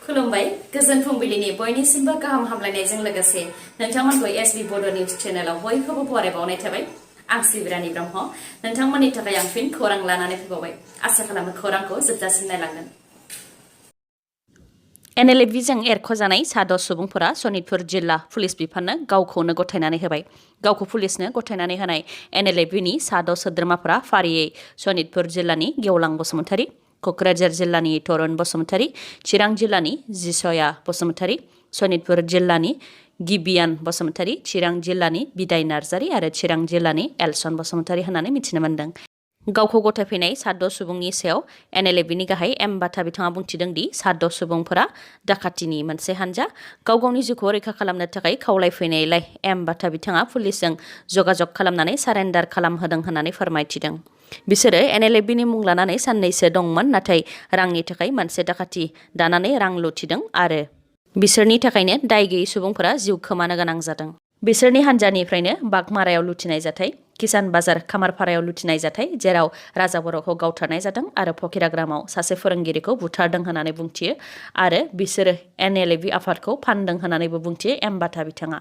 खुलुमबाय गोजोन फुंबिलिनि बयनिसिमबो गाहाम हामलायनायजों लोगोसे नोंथांमोनखौ एसबी बड' निउज चेनेलाव बयखौबो बरायबावनाय थाबाय। आं सिबिरानि ब्रह्म नोंथांमोननि थाखाय आं फिन खौरां लानानै फैबावबाय। आसा खालामो खौरांखौ जोबजासिम नायलांगोन। NLFजों एरख'जानाय सा 10 सुबुंफोरा सनितपुर जिल्ला पुलिस बिफाननो गावखौनो गथायनानै होबाय। गावखौ पुलिसनो गथायनानै होनाय NLFनि सा 10 सोद्रोमाफोरा फारियै सनितपुर जिल्लानि गेवलां बसुमतारी, क'क्राझार जिल्लानि तरुण बसुमतारी, चिरां जिल्लानि जिसया बसुमतारी, सनितपुर जिल्लानि गिबियान बसुमतारी, चिरां जिल्लानि बिदाय नार्जारी आरो चिरां जिल्लानि एलसन बसुमतारी होननानै मिथिनो मोन्दों। गावखौ गथायफैनाय सा 10 सुबुंनि सायाव NLFनि गाहाय एम बाथा बिथाङा बुंथिदों दि सा 10 सुबुंफोरा डाकातिनि मोनसे हानजा गाव-गावनि जिउखौ रैखा खालामनो थाखाय खावलायफैनायलाय एम बाथा बिथाङा पुलिसजों जगाजग खालामनानै सारेन्डार खालामहोदों होननानै फोरमायथिदों। बिसोरो NLFनि मुं लानानै साननैसो दंमोन, नाथाय रांनि थाखाय मोनसे डाकाति दानानै रां लुथिदों आरो बिसोरनि थाखायनो दाय गैयै सुबुंफोरा जिउ खोमानो गोनां जादों। बिसोरनि हानजानिफ्रायनो बागमारायाव लुथिनाय जाथाय, किसान बाजार खामारपारायाव लुथिनाय जाथाय जेराव राजा बर'खौ गावथारनाय जादों आरो फकिराग्रामाव सासे फोरोंगिरिखौ बुथारदों होननानै बुंथियो आरो बिसोरो NLF आफादखौ फानदों होननानैबो बुंथियो एम बाथा बिथाङा।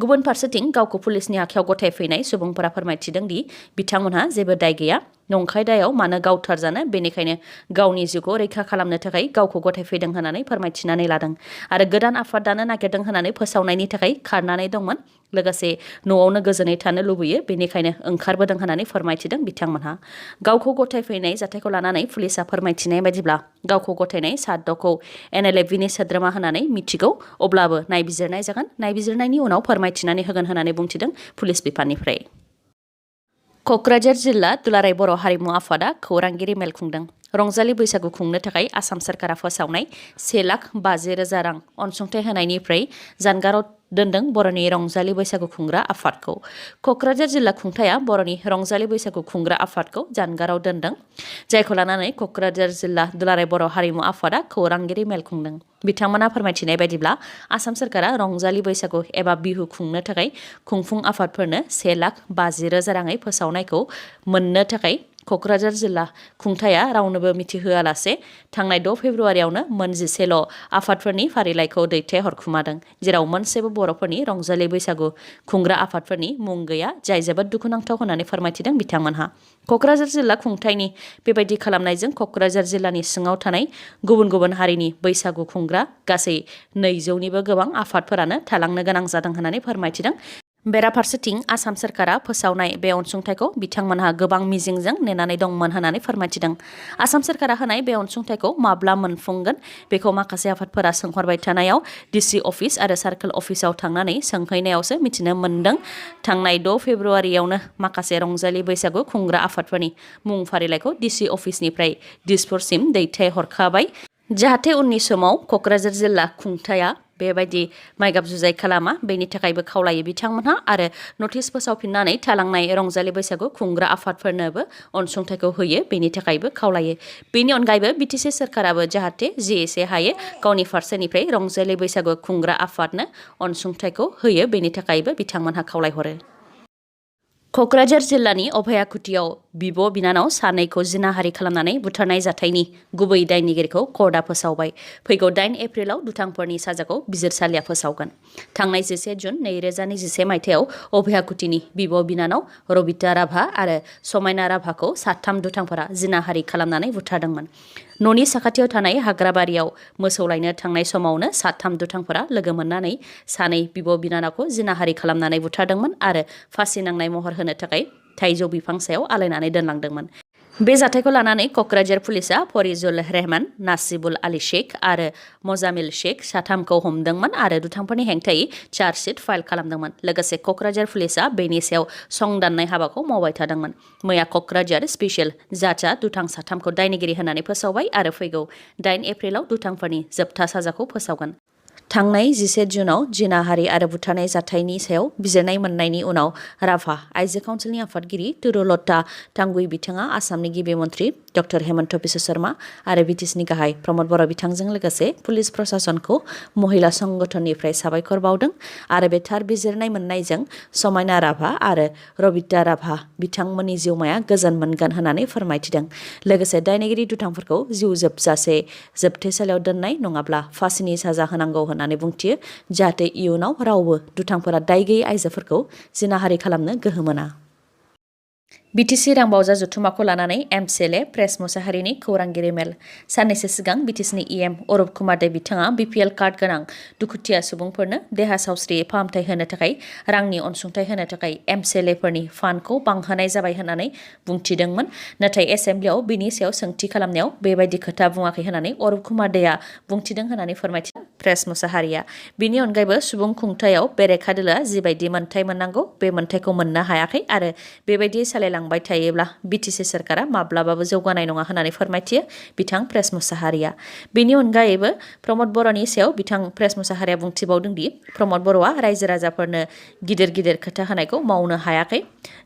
गुबुन फारसेथिं गावखौ पुलिसनि आखायाव गथायफैनाय सुबुंफोरा फोरमायथिदों दि बिथांमोनहा जेबो दाय गैया, नंखाय दायाव मानो गावथारजानो, बेनिखायनो गावनि जिउखौ रैखा खालामनो थाखाय गावखौ गथायफैदों होननानै फोरमायथिनानै लादों आरो गोदान आफाद दानो नागिरदों होननानै फोसावनायनि थाखाय खारनानै दंमोन। लोगोसे न'आवनो गोजोनै थानो लुबैयो, बेनिखायनो ओंखारबोदों होननानै फोरमायथिदों बिथांमोनहा। गावखौ गथायफैनाय जाथायखौ लानानै पुलिसा फोरमायथिनाय बायदिब्ला गावखौ गथायनाय सा 10खौ NLFनि सोद्रोमा होननानै मिथिगौ, अब्लाबो नायबिजिरनाय जागोन। नायबिजिरनायनि उनाव फोरमायथिनानै होगोन होननानै बुंथिदों पुलिस बिफाननिफ्राय। क'क्राझार जिल्ला दुलाराय बर' हारिमु आफादा खौरांगिरि मेल खुंदों। रंजालि बैसागु खुंनो थाखाय आसाम सोरखारा फोसावनाय 1,50,000 रां अनसुंथाइ होनायनिफ्राय जानगाराव दोनदों बर'नि रंजालि बैसागु खुंग्रा आफादखौ। क'क्राझार जिल्ला खुंथाया बर'नि रंजालि बैसागु खुंग्रा आफादखौ जानगाराव दोनदों, जायखौ लानानै क'क्राझार जिल्ला दुलाराय बर' हारिमु आफादा खौरांगिरि मेल खुंदों। बिथांमोना फोरमायथिनाय बायदिब्ला आसाम सोरखारा रंजालि बैसागु एबा बिहु खुंनो थाखाय खुंफुं आफादफोरनो 1,50,000 राङै फोसावनायखौ मोननो थाखाय क'क्राझार जिल्ला खुंथाया रावनोबो मिथिहोआलासे थांनाय 6 फेब्रुवारियावनो मोन 11ल' आफादफोरनि फारिलाइखौ दैथायहरखुमादों, जेराव मोनसेबो बर'फोरनि रंजालि बैसागु खुंग्रा आफादफोरनि मुं गैया, जाय जोबोद दुखुनांथाव होननानै फोरमायथिदों बिथांमोनहा। क'क्राझार जिल्ला खुंथायनि बेबायदि खालामनायजों क'क्राझार जिल्लानि सिङाव थानाय गुबुन गुबुन हारिनि बैसागु खुंग्रा गासै 200निबो गोबां आफादफोरानो थालांनो गोनां जादों होननानै फोरमायथिदों। बेराफारसेथिं आसाम सोरखारा फोसावनाय बे अनसुंथाइखौ बिथांमोनहा गोबां मिजिंजों नेनानै दंमोन होननानै फोरमायथिदों। आसाम सोरखारा होनाय बे अनसुंथाइखौ माब्ला मोनफुंगोन बेखौ माखासे आफादफोरा सोंहरबाय थानायाव DC अफिस आरो सार्कोल अफिसाव थांनानै सोंहैनायावसो मिथिनो मोन्दों। थांनाय 6 फेब्रुवारियावनो माखासे रंजालि बैसागु खुंग्रा आफादफोरनि मुं फारिलाइखौ DC अफिसनिफ्राय दिसपुरसिम दैथायहरखाबाय, जाहाथे उननि समाव क'क्राझार जिल्ला खुंथाया बेबायदि माइगाब जुजाय खालामा, बेनि थाखायबो खावलायो बिथांमोनहा आरो नटिस फोसावफिननानै थालांनाय रंजालि बैसागु खुंग्रा आफादफोरनोबो अनसुंथाइखौ होयो, बेनि थाखायबो खावलायो। बेनि अनगायैबो BTC सोरखाराबो जाहाथे जे एसे हायो गावनि फारसेनिफ्राय रंजालि बैसागु खुंग्रा आफादनो अनसुंथाइखौ होयो, बेनि थाखायबो बिथांमोनहा खावलायहरो। क'क्राझार जिल्लानि अभयाकुटियाव बिब' बिनानाव सानैखौ जिनाहारि खालामनानै बुथारनाय जाथायनि गुबै दायनिगिरिखौ कर्टआ फोसावबाय। फैगौ 8 एप्रिलाव दुथांफोरनि साजाखौ बिजिरसालिया फोसावगोन। थांनाय 11 जुन 2021 मायथाइयाव अभयाकुटिनि बिब' बिनानाव रबिता राभा आरो समायना राभाखौ 3 दुथांफोरा जिनाहारि खालामनानै बुथारदोंमोन। न'नि साखाथियाव थानाय हाग्राबारियाव मोसौ लायनो थांनाय समावनो 3 दुथांफोरा लोगो मोननानै सानै बिब' बिनानावखौ जिनाहारि खालामनानै बुथारदोंमोन आरो फासि नांनाय महर होनो थाखाय थाइजौ बिफां सायाव आलायनानै दोनलांदोंमोन। बे जाथायखौ लानानै क'क्राझार पुलिसा फरिजुल रहमान, नासिबुल आली शेख आरो मजामिल शेख 3खौ हमदोंमोन आरो दुथांफोरनि हेंथायै चार्जशीट फाइल खालामदोंमोन। लोगोसे क'क्राझार पुलिसा बेनि सायाव संदाननाय हाबाखौ मावबाय थादोंमोन। मैया क'क्राझार स्पेशल जाजआ दुथां 3खौ दायनिगिरि होननानै फोसावबाय आरो फैगौ 8 एप्रिलाव दुथांफोरनि जोबथा साजाखौ फोसावगोन। थांनाय 11 जुनाव जिनाहारि आरो बुथारनाय जाथायनि सायाव बिजिरनाय मोननायनि उनाव राभा आइजो काउन्सिलनि आफादगिरि तुरुलता टांगुई बिथाङा आसामनि गिबि मन्त्रि डक्टर हेमन्त बिश्व शर्मा आरो बिटिसिनि गाहाय प्रमद बर' बिथांजों लोगोसे पुलिस प्रशासनखौ महिला संगठननिफ्राय साबायखर बावदों आरो बे थार बिजिरनाय मोननायजों समायना राभा आरो रबिता राभा बिथांमोननि जिउमाया गोजोन मोनगोन होननानै फोरमायथिदों। लोगोसे दायनिगिरि दुथांफोरखौ जिउ जोबजासे जोबथेसालियाव दोननाय नङाब्ला फासिनि साजा होनांगौ होननानै बुंथियो जाहाथे इयुनाव रावबो दुथांफोरा दाय गैयै आइजोफोरखौ जिनाहारि खालामनो गोहो मोना। बिटिसि रांबावजा जथुमाखौ लानानै एमसिएलए प्रेस मुसाहारिनि खौरांगिरि मेल। साननैसो सिगां बिटिसिनि इएम अरुप कुमार दे बिथाङा बिपिएल कार्ड गोनां दुखुथिया सुबुंफोरनो देहा सावस्रि फाहामथाय होनो थाखाय रांनि अनसुंथाइ होनो थाखाय एमसिएलएफोरनि फान्डखौ बांहोनाय जाबाय होननानै बुंथिदोंमोन। नाथाय एसेम्ब्लियाव बिनि सायाव सोंथि खालामनायाव बेबायदि खोथा बुङाखै होननानै अरुप कुमार देआ बुंथिदों होननानै फोरमायथिदों प्रेस मुसाहारिया। बिनि अनगायैबो सुबुं खुंथायाव बेरेखा दोलोआ जिबायदि मोन्थाय मोननांगौ बे मोन्थायखौ मोननो हायाखै आरो बेबायदि सालायलांबाय थायोब्ला बिटिसि सरकारा माब्लाबाबो जौगानाय नङा होननानै फोरमायथियो बिथां प्रेस मुसाहारिया। बेनि अनगायैबो प्रमद बर'नि सायाव बिथां प्रेस मुसाहारिया बुंथिबावदों दि प्रमद बर'आ रायजो राजाफोरनो गिदिर गिदिर खोथा होनायखौ मावनो हायाखै।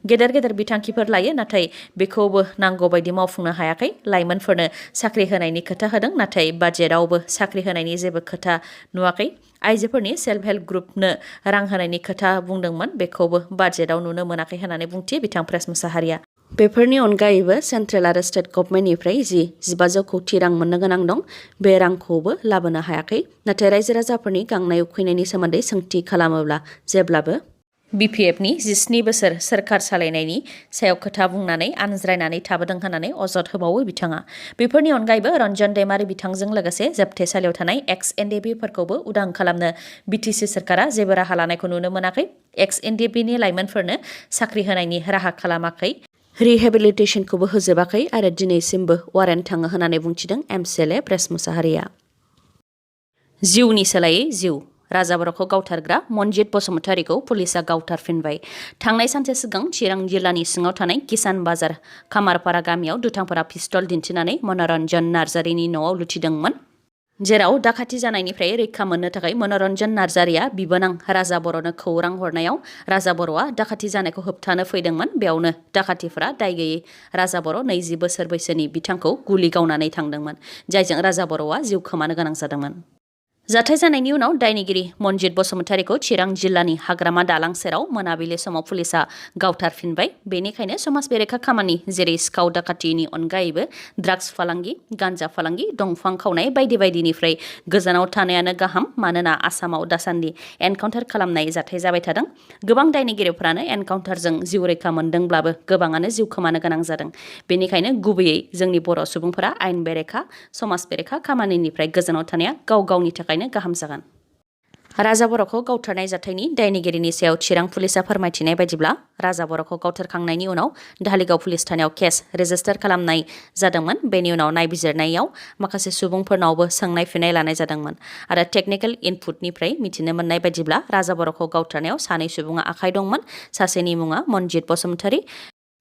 गेदेर गेदेर बिथांखिफोर लायो नाथाय बेखौबो नांगौ बायदि मावफुंनो हायाखै। लाइमोनफोरनो साख्रि होनायनि खोथा होदों नाथाय बाजेटआवबो साख्रि होनायनि जेबो खोथा नुवाखै। आइजोफोरनि सेल्फ हेल्प ग्रुपनो रां होनायनि खोथा बुंदोंमोन बेखौबो बाजेटआव नुनो मोनाखै होननानै बुंथियो बिथां प्रेस मुसाहारिया। बेफोरनि अनगायैबो सेन्ट्रेल आरो स्टेट गभर्नमेन्टनिफ्राय 15,000 कौटि रां मोननो गोनां दं बे रांखौबो लाबोनो हायाखै। नाथाय रायजो राजाफोरनि गांनाय उखैनायनि सोमोन्दै सोंथि खालामोब्ला जेब्लाबो बिपिएफनि 17 बोसोर सोरखार सालायनायनि सायाव खोथा बुंनानै आनज्रायनानै थाबोदों होननानै अजद होबावो बिथाङा। बेफोरनि अनगायैबो रन्जन दैमारि बिथांजों लोगोसे जोबथेसालियाव थानाय एक्स एनडिएफिफोरखौबो उदां खालामनो बिटिसि सरकारा जेबो राहा लानायखौ नुनो मोनाखै। एक्स एनडिएफिनि लाइमोनफोरनो साख्रि होनायनि राहा खालामाखै। रिहेबिलिटेसनखौबो होजोबाखै आरो दिनैसिमबो वारेन्ट थाङो होननानै बुंथिदों एमसिएलए प्रेस मुसाहारिया। जिउनि सोलायै जिउ राजा बर'खौ गावथारग्रा मनजित बसुमतारीखौ पुलिसआ गावथारफिनबाय। थांनाय सानसे सिगां चिरां जिल्लानि सिङाव थानाय किसान बाजार खामारपारा गामियाव दुथांफोरा पिस्तल दिन्थिनानै मनरन्जन नार्जारिनि न'आव लुथिदोंमोन। जेराव दाखाथि जानायनिफ्राय रैखा मोननो थाखाय मनरन्जन नार्जारिया बिबोनां राजा बर'नो खौरां हरनायाव राजा बर'आ दाखाथि जानायखौ होबथानो फैदोंमोन। बेयावनो दाखाथिफोरा दाय गैयै राजा बर' 20 बोसोर बैसोनि बिथांखौ गुलि गावनानै थांदोंमोन जायजों राजा बर'आ जिउ खोमानो गोनां जादोंमोन। जाथाय जानायनि उनाव दायनिगिरि मनजित बसुमतारीखौ चिरां जिल्लानि हाग्रामा दालां सेराव मोनाबिलि समाव पुलिसआ गावथारफिनबाय। बेनिखायनो समाज बेरेखा खामानि जेरै सिखाव दाखाथिनि अनगायैबो ड्राग्स फालांगि, गान्जा फालांगि, दंफां खावनाय बायदि बायदिनिफ्राय गोजानाव थानायानो गाहाम। मानोना आसामाव दासान्दि एनकाउन्टार खालामनाय जाथाय जाबाय थादों। गोबां दायनिगिरिफोरानो एनकाउन्टारजों जिउ रैखा मोनदोंब्लाबो गोबाङानो जिउ खोमानो गोनां जादों। बेनिखायनो गुबैयै जोंनि बर' सुबुंफोरा आयेन बेरेखा, समाज बेरेखा खामानिनिफ्राय गोजानाव थानाया गाव गावनि थाखाय गाहाम जागोन। राजा बर'खौ गावथारनाय जाथायनि दायनिगिरिनि सायाव चिरां पुलिसआ फोरमायथिनाय बायदिब्ला राजा बर'खौ गावथारखांनायनि उनाव धालिगाव पुलिस थानायाव केस रेजिस्टार खालामनाय जादोंमोन। बेनि उनाव नायबिजिरनायाव माखासे सुबुंफोरनावबो सोंनाय फिननाय लानाय जादोंमोन आरो टेकनिकेल इनपुटनिफ्राय मिथिनो मोननाय बायदिब्ला राजा बर'खौ गावथारनायाव सानै सुबुङा आखाइ दंमोन। सासेनि मुङा मनजित बसुमतारी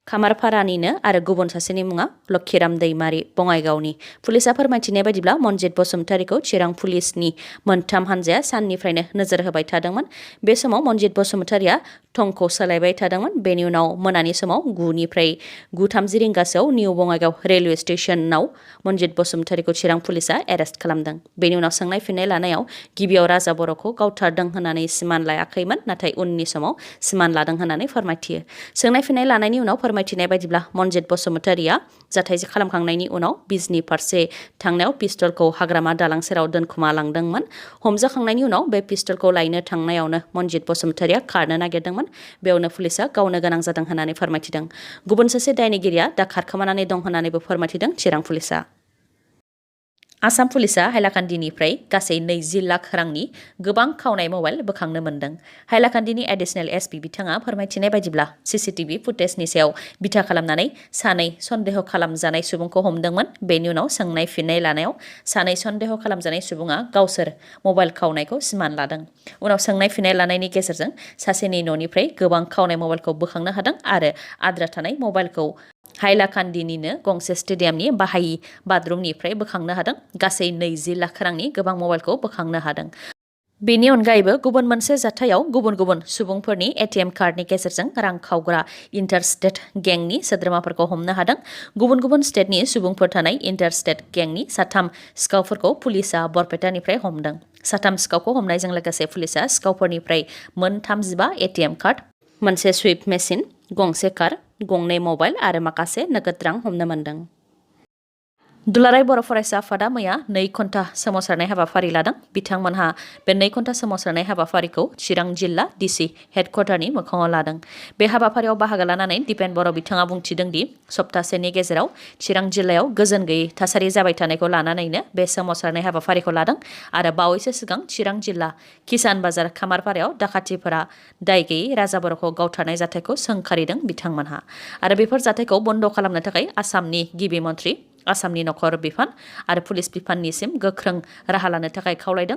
खामारपारानिनो आरो गुबुन सासेनि मुङा लक्षिराम दैमारि बङाइगावनि। पुलिसआ फोरमायथिनाय बायदिब्ला मनजित बसुमतारीखौ चिरां पुलिसनि मोनथाम हानजाया साननिफ्रायनो नोजोर होबाय थादोंमोन। बे समाव मनजित बसुमतारीया थंखौ सोलायबाय थादोंमोन। बेनि उनाव मोनानि समाव 9निफ्राय 9:30 रिंगासोआव निउ बङाइगाव रेलवे स्टेशनाव मनजित बसुमतारीखौ चिरां पुलिसआ एरेस्ट खालामदों। बेनि उनाव सोंनाय फिननाय लानायाव गिबियाव राजा बर'खौ गावथारदों होननानै सिमान लायाखैमोन नाथाय उननि समाव सिमान लादों होननानै फोरमायथियो। सोंनाय फिननाय लानायनि उनाव फोरमायथिनाय बायदिब्ला मनजित बसुमतारीया जाथाय खालामखांनायनि उनाव बिजनि फारसे थांनायाव पिस्तलखौ हाग्रामा दालां सेराव दोनखुमा लांदोंमोन। हमजाखांनायनि उनाव बे पिस्तलखौ लायनो थांनायावनो मनजित बसुमतारीया खारनो नागिरदोंमोन। बेयावनो पुलिसआ गावनो गोनां जादों होननानै फोरमायथिदों। गुबुन सासे दायनिगिरिया दा खारखोमानानै दं होननानैबो फोरमायथिदों चिरां पुलिसआ। आसाम पुलिसआ हाइलाकान्दिनिफ्राय गासै 20 लाख रांनि गोबां खावनाय मबाइल बोखांनो मोन्दों। हाइलाकान्दिनि एडिशनेल एसपि बिथाङा फोरमायथिनाय बायदिब्ला सीसीटीवी फुटेजनि सायाव बिथा खालामनानै सानै सन्देह खालामजानाय सुबुंखौ हमदोंमोन। बेनि उनाव सोंनाय फिननाय लानायाव सानै सन्देह खालामजानाय सुबुङा गावसोर मबाइल खावनायखौ सिमान लादों। उनाव सोंनाय फिननाय लानायनि गेजेरजों सासेनि न'निफ्राय गोबां खावनाय मबाइलखौ बोखांनो हादों आरो आद्रा थानाय मबाइलखौ हाइलाकान्दिनिनो गंसे स्टेडियामनि बाहायि बाथरुमनिफ्राय बोखांनो हादों। गासै 20 लाख रांनि गोबां मबाइलखौ बोखांनो हादों। बेनि अनगायैबो गुबुन मोनसे जाथायाव गुबुन गुबुन सुबुंफोरनि एटीएम कार्डनि गेजेरजों रां खावग्रा इन्टारस्टेट गेंनि सोद्रोमाफोरखौ हमनो हादों। गुबुन गुबुन स्टेटनि सुबुंफोर थानाय इन्टारस्टेट गेंनि साथाम सिखावफोरखौ पुलिसा बरपेटानिफ्राय हमदों। साथाम सिखावखौ हमनायजों लोगोसे पुलिसा सिखावफोरनिफ्राय मोन 35 एटीएम कार्ड, मोनसे सुइप मेसिन, गंसे कार, गंनै मबाइल आरो माखासे नगद रां हमनो मोन्दों। दुलाराय बर' फरायसा आफादा मैया 2 घन्टा सोमावसारनाय हाबाफारि लादों। बिथांमोनहा बे 2 घन्टा सोमावसारनाय हाबाफारिखौ चिरां जिल्ला डीसी हेडक्वार्टारनि मोखाङाव लादों। बे हाबाफारियाव बाहागो लानानै दिपेन बर' बिथाङा बुंथिदों दि सप्तासेनि गेजेराव चिरां जिल्लायाव गोजोन गैयै थासारि जाबाय थानायखौ लानानैनो बे सोमावसारनाय हाबाफारिखौ लादों आरो बावैसो सिगां चिरां जिल्ला किसान बाजार खामारपारायाव दाखाथिफोरा दाय गैयै राजा बर'खौ गावथारनाय जाथायखौ सोंखारिदों बिथांमोनहा आरो बेफोर जाथायखौ बन्द खालामनो थाखाय आसामनि गिबि मन्थ्रि, आसामनि नखर बिफान आरो पुलिस बिफाननिसिम गोख्रों राहा लानो थाखाय खावलायदों।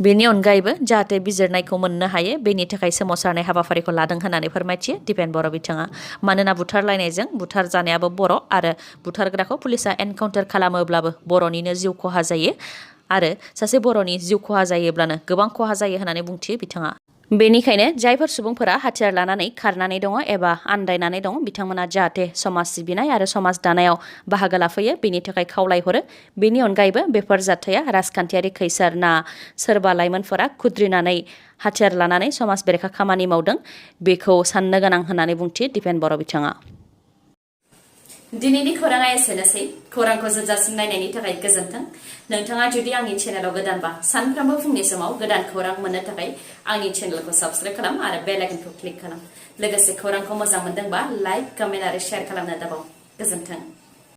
बेनि अनगायैबो जाहाथे बिजिरनायखौ मोननो हायो बेनि थाखाय सोमावसारनाय हाबाफारिखौ लादों होननानै फोरमायथियो दिपेन बर' बिथाङा। मानोना बुथारलायनायजों बुथार जानायाबो बर' आरो बुथारग्राखौ पुलिसा एनकाउन्टार खालामोब्लाबो बर'निनो जिउ खहा जायो आरो सासे बर'नि जिउ खहा जायोब्लानो गोबां खहा जायो होननानै बुंथियो बिथाङा। बेनिखायनो जायफोर सुबुंफोरा हाथियार लानानै खारनानै दङ एबा आन्दायनानै दङ बिथांमोना जाहाथे समाज सिबिनाय आरो समाज दानायाव बाहागो लाफैयो बेनि थाखाय खावलायहरो। बेनि अनगायैबो बेफोर जाथाया राजखान्थियारि खैसार ना सोरबा लाइमोनफोरा खुद्रिनानै हाथियार लानानै समाज बेरेखा खामानि मावदों बेखौ साननो गोनां होननानै बुंथियो दिपेन बर' बिथाङा। दिनैनि खौराङा एसेनोसै। खौरांखौ जोबजासिम नायनायनि थाखाय गोजोन्थों। नोंथाङा जुदि आंनि चेनेलाव गोदानबा सानफ्रोमबो फुंनि समाव गोदान खौरां मोननो थाखाय आंनि चेनेलखौ साबस्क्राइब खालाम आरो बेल आइकनखौ क्लिक खालाम। लोगोसे खौरांखौ मोजां मोनदोंबा लाइक, कमेन्ट आरो शेयार खालामनो दाबाव। गोजोन्थों।